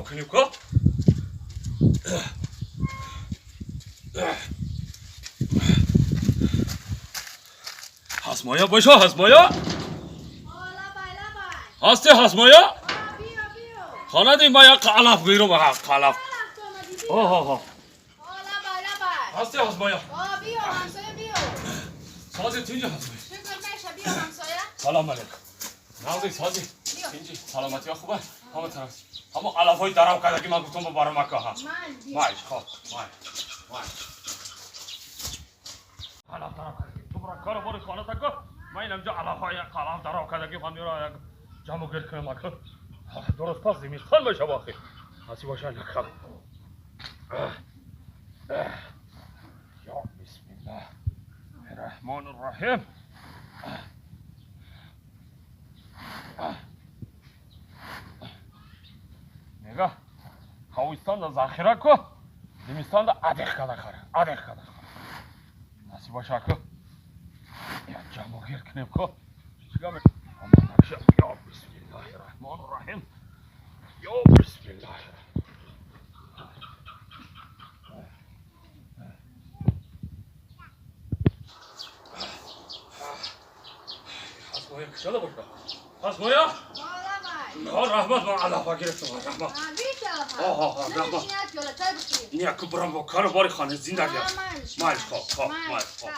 кунем ко. Ҳасмоя боша, ҳасмоя? Ҳасти ҳасмоя? Хона ди ма як алаф гирам, алаф. Оҳ. Ҳасти ҳасмоя? Сази тинҷи ҳасмоя. Салом алейкум. Нағзи сази. Тинҷи саломатиё хуб аст? Ҳама тараф. Ҳама алафҳои дарав карда ки ман гуфтам ба баромака ҳа. Майш, хоб, майш. Майш. Алаф дарав карда. Ту бара кор бори хона тако. Ман инамҷо алафҳои алаф дарав карда ки ман меро як ҷамъу гир кунам ака. Дуруст пас зимистон мешава охи. Ҳаси боша накам. Ё бисмиллаҳ. Раҳмон Раҳим. Нигоҳ. Ковистонда захира ку. Зимистонда адиқ када хара. Адиқ када хара. Насиб боша ку. Я ҷамъу гир кунем ку. Чига ме? Ё бисмиллаҳи раҳмони раҳим. Ё бисмиллаҳи. Ҳасмоя кушода боша. Ҳасмоя? Раҳмат, ман алафа гирифтам, раҳмат. Оҳ, раҳмат. Не, ку барам бо кору бори хона зиндагӣ. Майш, хоб, хоб, майш, хоб.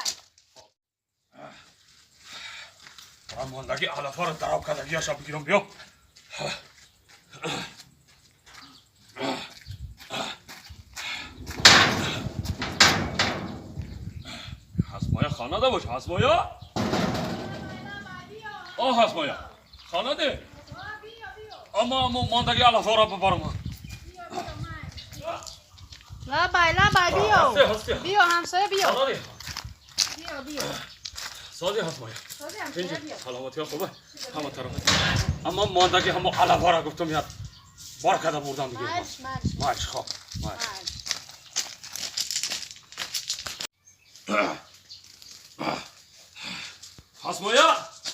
Барам мондаги алафаро дарав кардагиаша бигирам биё. Ҳасмоя хонада бош, ҳасмоя? Оҳ, ҳасмоя. Хонада? Ама ама мондаги алафаро бибарам. Лабай, лабай, биё. Ҳасти. Биё, ҳамсоя, биё. Хонада. Биё, биё. Сози ҳасмоя. Сози ҳамсоя, биё. Саломатиё хуб аст? Ҳама тараф. Аммо мондаги ҳамо алафаро гуфтам як бор карда бурдам дига. Марш, марш. Майш, хоб, майш. Марш. Ҳасмоя?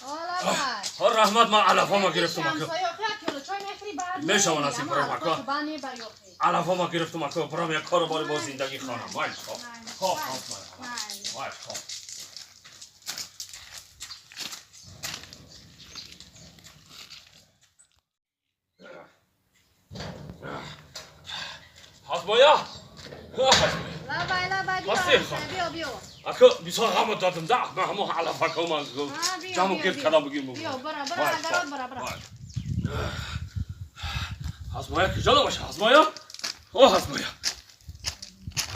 Лабай. Ҳа, раҳмат, ман алафҳома гирифтам ака. Ҳамсоя, охи як пиёла чой мехӯри, баъд Мешава мери. насиб Ама барам, ака. алафҳо баъд мебари охи. Алафҳома гирифтам ака, барам як кору бори бо зиндагӣ хонам. Майш, хоб. Хоб, ҳасмоя. Марш. Майш, хоб. Ҳасмоя? Ҳасмоя. Лабай, лабай, биё, Ҳасти, ҳамсоя, биё, биё. Ака, бисёр ғам додам да, ман ҳамо алафако ман Биё, ҷамъу биё, гир биё. кардам бигирм. Биё, бара, бара, агарот, бара, бара. Ҳасмоя куҷода боша? Ҳасмоя? О, ҳасмоя.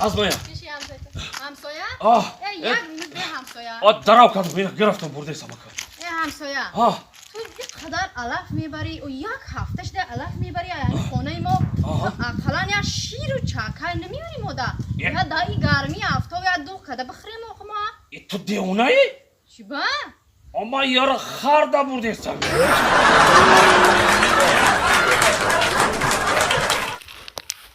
Ҳасмоя. Пиши ҳамсоя. Ҳамсоя? Оҳ. Э, як минут бе ҳамсоя. О, дарав кардам, ина гирифтам бурдесам ака. Э, ҳамсоя. Оҳ. Ту ин қадар алаф мебарӣ, о як ҳафта шуда алаф мебарӣ, яъне хонаи мо ақаллан як ширу чакай намеёрӣ мода. Я да и гармии афтоб я дуғ када бихӯрем охи мо. Э, ту девонаӣ? Чӣ ба? Ама яра харда бурдесам.